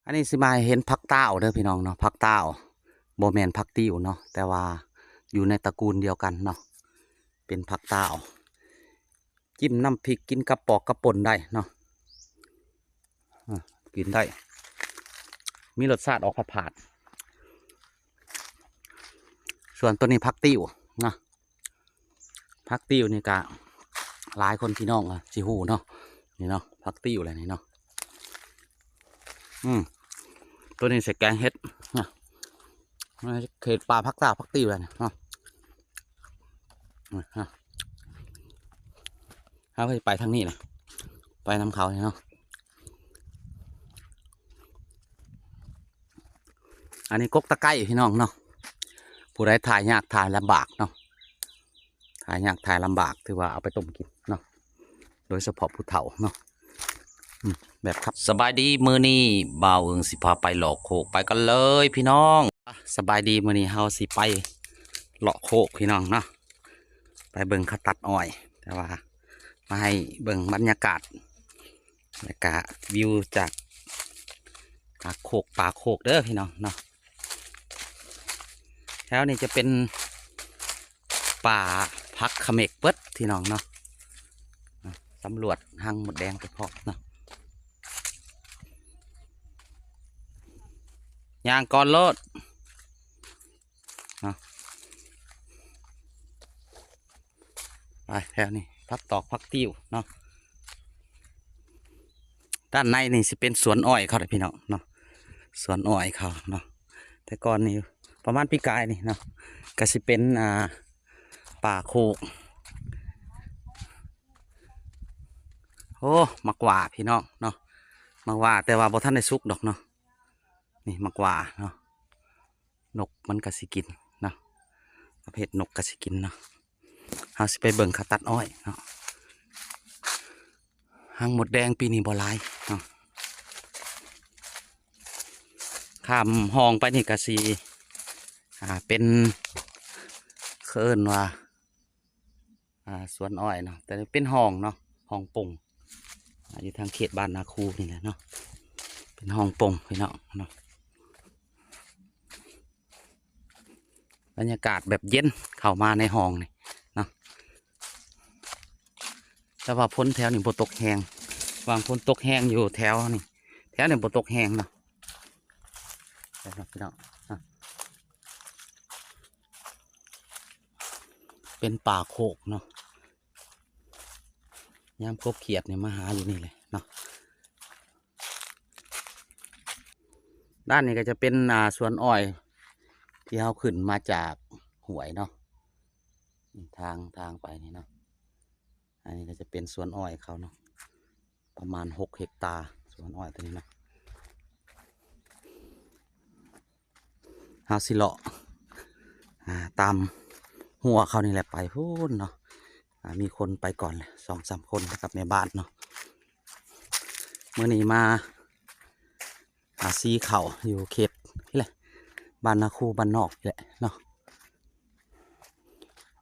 ອັນນີ້ຊິມາໃຫ້ເຫັນຜັກຕ້າວເດີພີ່ນ້ອງເນາະ, ຜັກຕ້າວ ບໍ່ແມ່ນຜັກຕິ້ວເນາະ ແຕ່ວ່າຢູ່ໃນຕະກູນດຽວກັນເນາະ, ເປັນຜັກຕ້າວ ຈິ້ມນ້ຳພິກ ກິນກັບປອກກັບປົ່ນໄດ້ເນາະ, ອາ ກິນໄດ້ ມີລົດຊາດອອກຝາດໆ. ສ່ວນໂຕນີ້ຜັກຕິ້ວເນາະ, ຜັກຕິ້ວນີ້ກະຫຼາຍຄົນພີ່ນ້ອງຊິຮູ້ເນາະ, ນີ້ເນາະ ຜັກຕິ້ວແຫຼະນີ້ເນາະ. ອືມ ໂຕນີ້ໃສ່ແກງເຫັດນະ, ເຂດປ່າຜັກຕ້າວຜັກຕິ້ວແຫຼະນີ້ເນາະ. ເຮົາກໍຊິໄປທາງນີ້ແຫຼະ ໄປນຳເຂົານີ້ເນາະ. ອັນນີ້ກົກຕະໄກພີ່ນ້ອງເນາະ, ຜູ້ໃດຖ່າຍຍາກຖ່າຍລຳບາກເນາະ, ຖ່າຍຍາກຖ່າຍລຳບາກ ຖືວ່າເອົາໄປຕົ້ມກິນເນາະ, ໂດຍສະເພາະຜູ້ເຖົ້າເນາະ. ອືມ ແບບຄັບ ສະບາຍດີ ມື້ນີ້ບ່າວເອີງຊິພາໄປເລາະໂຄກ, ໄປກັນເລີຍພີ່ນ້ອງ. ສະບາຍດີ ມື້ນີ້ເຮົາຊິໄປເລາະໂຄກພີ່ນ້ອງເນາະ, ໄປເບິ່ງເຂົາຕັດອ້ອຍ, ແຕ່ວ່າມາໃຫ້ເບິ່ງບັນຍາກາດ ແລ້ວກະວິວຈາກ ອາ ໂຄກ ປ່າໂຄກເດີພີ່ນ້ອງເນາະ. ແຖວນີ້ຈະເປັນປ່າຜັກຂະເໝກເບິດພີ່ນ້ອງເນາະ, ສຳຫຼວດຮັງມົດແດງໄປພ້ອມເນາະ. ຍ່າງກ່ອນໂລດເນາະ. ໄປແຖວນີ້ ຜັກຕອກຜັກຕິ້ວເນາະ. ດ້ານໃນນີ້ຊິເປັນສວນອ້ອຍເຂົາເດ້ພີ່ນ້ອງເນາະ, ສວນອ້ອຍເຂົາເນາະ. ແຕ່ກ່ອນນີ້ ປະມານປີກາຍນີ້ເນາະ ກະຊິເປັນ ອ່າ ປ່າໂຄກ. ໂອ້ ໝາກຫວ້າພີ່ນ້ອງເນາະ, ໝາກຫວ້າ ແຕ່ວ່າບໍ່ທັນໄດ້ສຸກດອກເນາະ. ນີ້ໝາກຫວ້າເນາະ, ນົກມັນກະຊິກິນເນາະ, ປະເພດນົກກະຊິກິນເນາະ. ເຮົາຊິໄປເບິ່ງເຂົາຕັດອ້ອຍເນາະ. ຮັງມົດແດງປີນີ້ບໍ່ຫຼາຍເນາະ. ຂ້າມຮ່ອງໄປນີ້ກະຊິ ອ່າ ເປັນ ເຂົາເອີ້ນວ່າ ອ່າ ສວນອ້ອຍເນາະ, ແຕ່ເປັນຮ່ອງເນາະ, ຮ່ອງປົ່ງ ອ່າ ຢູ່ທາງເຂດບ້ານນາຄູນີ້ແຫຼະເນາະ, ເປັນຮ່ອງປົ່ງພີ່ນ້ອງເນາະ. ບັນຍາກາດແບບເຢັນ ເຂົ້າມາໃນຮ່ອງນີ້ເນາະ, ແຕ່ວ່າຝົນແຖວນີ້ບໍ່ຕົກແຮງ, ຫວ່າງຝົນຕົກແຮງຢູ່ແຖວນີ້, ແຖວນີ້ບໍ່ຕົກແຮງເນາະ. ເນາະພີ່ນ້ອງ ເປັນປ່າໂຄກເນາະ, ຍາມກົບຂຽດນີ້ມາຫາຢູ່ນີ້ແຫຼະເນາະ. ດ້ານນີ້ກໍຈະເປັນ ອ່າ ສວນອ້ອຍທີ່ເຮົາຂຶ້ນມາຈາກຫ້ວຍເນາະ, ທາງ ທາງໄປນີ້ເນາະ. ອັນນີ້ກໍຈະເປັນສວນອ້ອຍເຂົາເນາະ, ປະມານຫົກເຮັກຕາ ສວນອ້ອຍຕົວນີ້ເນາະ. ເຮົາຊິເລາະ ອ່າ ຕາມຮົ້ວເຂົານີ້ແຫຼະໄປພຸ້ນເນາະ. ອ່າ ມີຄົນໄປກ່ອນແຫຼະ ສອງສາມຄົນກັບແມ່ບ້ານເນາະ. ມື້ນີ້ມາ ອ່າ ສີເຂົ້າຢູ່ເຂດນີ້ແຫຼະ ບ້ານນາຄູ ບ້ານນອກນີ້ແຫຼະເນາະ.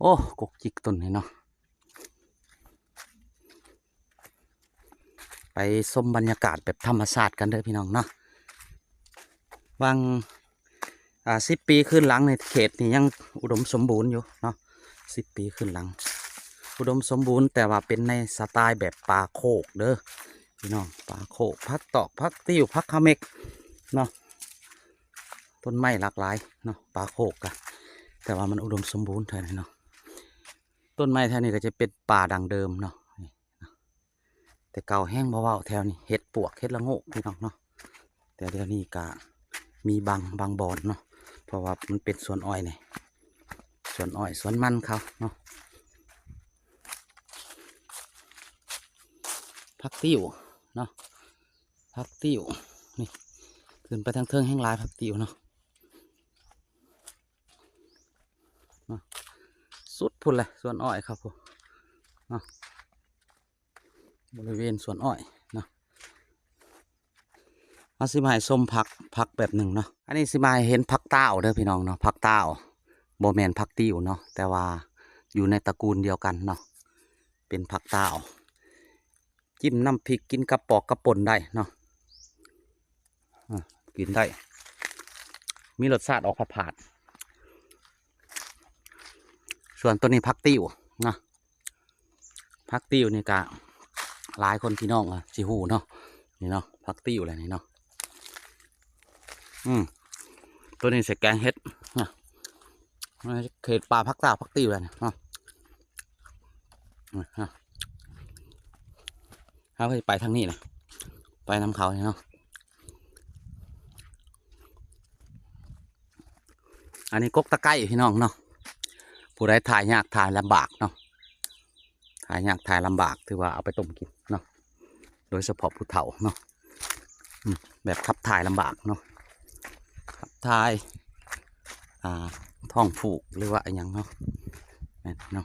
ໂອ້ ກົກຈິກຕົ້ນນີ້ເນາະ. ໄປຊົມບັນຍາກາດແບບທຳມະຊາດກັນເດີພີ່ນ້ອງເນາະ. ຫວ່າງ ອ່າ ສິບປີຄືນຫຼັງນີ້ ເຂດນີ້ຍັງອຸດົມສົມບູນຢູ່ເນາະ, ສິບປີຄືນຫຼັງ ອຸດົມສົມບູນ ແຕ່ວ່າເປັນໃນສະໄຕລ໌ແບບປ່າໂຄກເດີພີ່ນ້ອງ, ປ່າໂຄກ ຜັກຕອກ ຜັກຕິ້ວ ຜັກຂະເໝັກເນາະ, ຕົ້ນໄມ້ຫຼາກຫຼາຍເນາະ, ປ່າໂຄກກະ ແຕ່ວ່າມັນອຸດົມສົມບູນເທົ່ານັ້ນເນາະ. ຕົ້ນໄມ້ແຖວນີ້ກໍຈະເປັນປ່າດັ້ງເດີມເນາະ. ແຕ່ເກົ່າແຮງບໍ່ເວົ້າ ແຖວນີ້ເຫັດປວກ ເຫັດລະໂງກ ພີ່ນ້ອງເນາະ. ແຕ່ດຽວນີ້ກະມີບາງ ບາງບ່ອນເນາະ ເພາະວ່າມັນເປັນສວນອ້ອຍນີ້ ສວນອ້ອຍ ສວນມັນເຂົາເນາະ. ຜັກຕິ້ວເນາະ ຜັກຕິ້ວ ນີ້ ຂຶ້ນໄປທາງເທິງແຮງຫຼາຍຜັກຕິ້ວເນາະ. ເນາະ ສຸດພຸ້ນແຫຼະ ສວນອ້ອຍເຂົາພຸ້ນເນາະ, ບໍລິເວນສວນອ້ອຍເນາະ. ເຮົາຊິມາໃຫ້ຊົມຜັກ ຜັກແບບໜຶ່ງເນາະ. ອັນນີ້ຊິມາໃຫ້ເຫັນຜັກຕ້າວເດີພີ່ນ້ອງເນາະ, ຜັກຕ້າວ ບໍ່ແມ່ນຜັກຕິ້ວເນາະ ແຕ່ວ່າຢູ່ໃນຕະກູນດຽວກັນເນາະ, ເປັນຜັກຕ້າວ ຈິ້ມນ້ຳພິກ ກິນກັບປອກກັບປົ່ນໄດ້ເນາະ. ອາ ກິນໄດ້ ມີລົດຊາດອອກຝາດໆ. ສ່ວນໂຕນີ້ຜັກຕິ້ວນະ ຜັກຕິ້ວນີ້ກະຫຼາຍຄົນພີ່ນ້ອງອະຊິຮູ້ເນາະ ນີ້ເນາະ ຜັກຕິ້ວແຫຼະນີ້ເນາະ. ອືມ ໂຕນີ້ໃສ່ແກງເຫັດນະ ເຂດປ່າຜັກຕາ ຜັກຕິ້ວແຫຼະນີ້ເນາະ. ເຮົາຊິໄປທາງນີ້ນະ ໄປນຳເຂົານີ້ເນາະ. ອັນນີ້ກົກຕະໄກພີ່ນ້ອງເນາະ ຜູ້ໃດຖ່າຍຍາກຖ່າຍລຳບາກເນາະ ຖ່າຍຍາກຖ່າຍລຳບາກ ຖືວ່າເອົາໄປຕົ້ມກິນເນາະ ໂດຍສະເພາະຜູ້ເຖົ້າເນາະ. ອືມ ແບບຂັບຖ່າຍລຳບາກເນາະ ຂັບຖ່າຍ ອ່າ ທ້ອງຜູກ ຫຼືວ່າອີ່ຫຍັງເນາະ ແມ່ນເນາະ.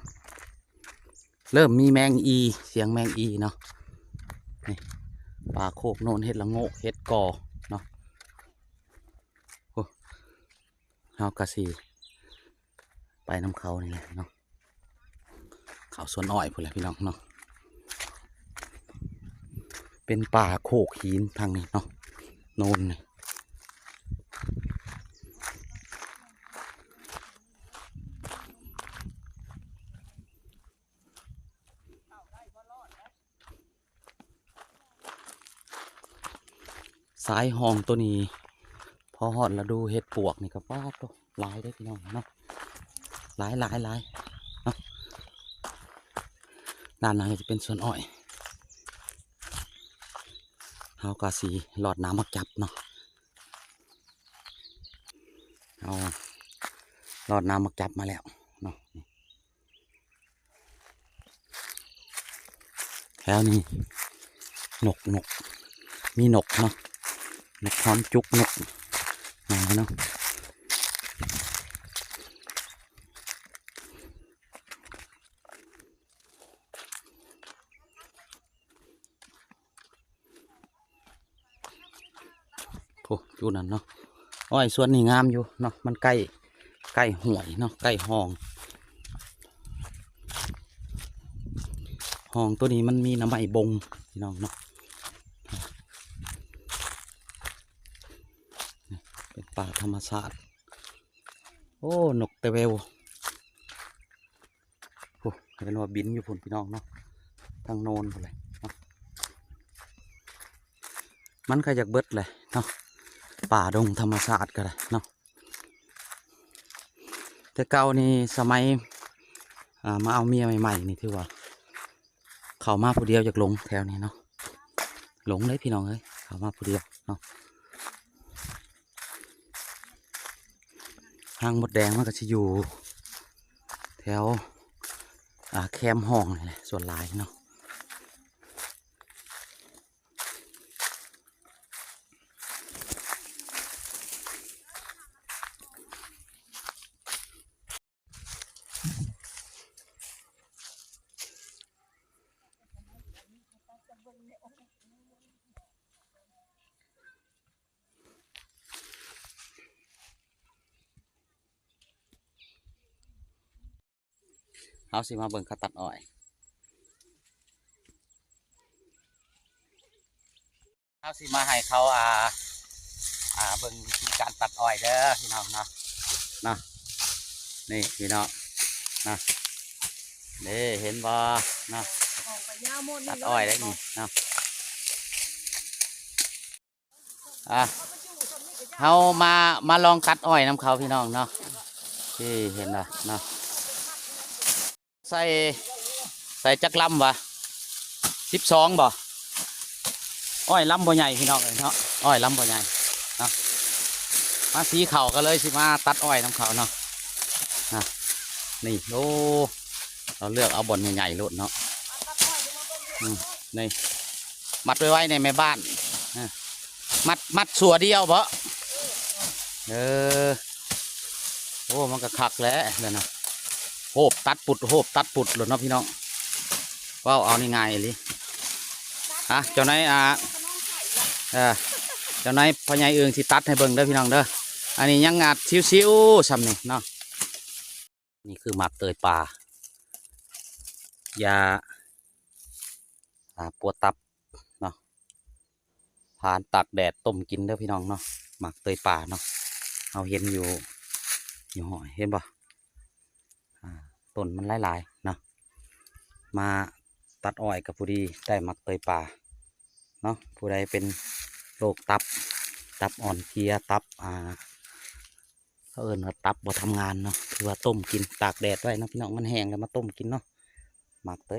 ເລີ່ມມີແມງອີ່ ສຽງແມງອີ່ເນາະ ນີ້ ປ່າໂຄກໂນນ ເຫັດລະໂງກ ເຫັດກໍເນາະ. ໂອ້ ເຮົາກະຊິໄປນຳເຂົານີ້ແຫຼະເນາະ ເຂົາສວນອ້ອຍພຸ້ນແຫຼະພີ່ນ້ອງເນາະ. ເປັນປ່າໂຄກຫີນທາງນີ້ເນາະ ໂນນນີ້. ສາຍຮ່ອງໂຕນີ້ ພໍຮອດລະດູເຫັດປວກນີ້ກໍ ປາດໂທ້ ຫຼາຍເດ້ພີ່ນ້ອງເນາະ ຫຼາຍໆໆເນາະ. ດ້ານນັ້ນກໍຈະເປັນສວນອ້ອຍ ເຮົາກໍຊິລອດນ້ຳໝາກຈັບເນາະ. ເຮົາລອດນ້ຳໝາກຈັບມາແລ້ວເນາະ. ແຖວນີ້ນົກ ນົກ ມີນົກເນາະ ນົກຮອນຈຸກ ນົກຫຍັງເນາະ. ໂອ້ ຢູ່ນັ້ນເນາະ ອ້ອຍສວນນີ້ງາມຢູ່ເນາະ ມັນໃກ້ ໃກ້ຫ້ວຍເນາະ ໃກ້ຮ່ອງ ຮ່ອງໂຕນີ້ມັນມີໜໍ່ໄມ້ບົງພີ່ນ້ອງເນາະ. ເປັນປ່າທຳມະຊາດ ໂອ້ ນົກແຕ່ແວ່ວ. ໂອ້ ເຫັນວ່າບິນຢູ່ພຸ້ນພີ່ນ້ອງເນາະ ທາງໂນນພຸ້ນແຫຼະເນາະ. ມັນກໍຢາກເບິດແຫຼະເນາະ ປ່າດົງທຳມະຊາດກໍໄດ້ເນາະ. ແຕ່ເກົ່ານີ້ສະໄໝ ອ່າ ມາເອົາເມຍໃໝ່ໆນີ້ ຖືວ່າເຂົ້າມາຜູ້ດຽວຢາກຫຼົງແຖວນີ້ເນາະ ຫຼົງເລີຍພີ່ນ້ອງເອີຍ ເຂົ້າມາຜູ້ດຽວເນາະ. ຮັງມົດແດງມັນກໍຊິຢູ່ແຖວ ອ່າ ແຄມຮ່ອງນີ້ແຫຼະສ່ວນຫຼາຍເນາະ. ເຮົາຊິມາເບິ່ງເຂົາຕັດອ້ອຍ ເຮົາຊິມາໃຫ້ເຂົາ ອ່າ ອ່າ ເບິ່ງວິທີການຕັດອ້ອຍເດີພີ່ນ້ອງເນາະ ເນາະ. ນີ້ພີ່ນ້ອງເນາະ ເດ້ ເຫັນບໍ່ເນາະ ຕັດອ້ອຍໄດ້ນີ້ເນາະ. ອ່າ ເຮົາມາ ມາລອງຕັດອ້ອຍນຳເຂົາພີ່ນ້ອງເນາະ ທີ່ເຫັນວ່າເນາະ ໃສ່ ໃສ່ຈັກລຳຫວາ ສິບສອງບໍ່? ອ້ອຍລຳບໍ່ໃຫຍ່ພີ່ນ້ອງເອີຍເນາະ ອ້ອຍລຳບໍ່ໃຫຍ່ເນາະ. ມາສີເຂົ້າກໍເລີຍຊິມາຕັດອ້ອຍນຳເຂົາເນາະ ນະ ນີ້ ໂອ້ ເຮົາເລືອກເອົາບ່ອນໃຫຍ່ໆໂລດເນາະ. ອືມ ນີ້ ມັດໄວໆ ໃນແມ່ບ້ານ ອາ ມັດ ມັດຊົ່ວດຽວບໍ? ເອີ ໂອ້ ມັນກໍຄັກແຫຼະນັ້ນນະ ໂຮບຕັດປຸດ ໂຮບຕັດປຸດໂລດເນາະພີ່ນ້ອງ ເວົ້າເອົາງ່າຍໆອີ່ຫຼີ. ອ່ະ ເຈົ້ານາຍ ອ່າ ເອີ ເຈົ້ານາຍພໍ່ໃຫຍ່ອຶ່ງຊິຕັດໃຫ້ເບິ່ງເດີພີ່ນ້ອງເດີ. ອັນນີ້ຍັງອາດຊິວໆຊ່ຳນີ້ເນາະ. ນີ້ຄືໝາກເຕີຍປ່າ ຢາ ອ່າ ປວດຕັບເນາະ. ພານຕາກແດດຕົ້ມກິນເດີພີ່ນ້ອງເນາະ. ໝາກເຕີຍປ່າເນາະ ເຮົາເຫັນຢູ່ ຢູ່ຫ້ອຍ ເຫັນບໍ່? ອ່າ ຕົ້ນມັນຫຼາຍໆເນາະ. ມາຕັດອ້ອຍກໍພໍດີໄດ້ໝາກເຕີຍປ່າເນາະ. ຜູ້ໃດເປັນໂລກຕັບ ຕັບອ່ອນເພຍ ຕັບ ອ່າ ເຂົາເອີ້ນວ່າຕັບບໍ່ທຳງານເນາະ ຖືວ່າຕົ້ມກິນ ຕາກແດດໄວ້ເນາະພີ່ນ້ອງ. ມັນແຫ້ງແລ້ວມາຕົ້ມກິນເນາະ ໝາກເຕີ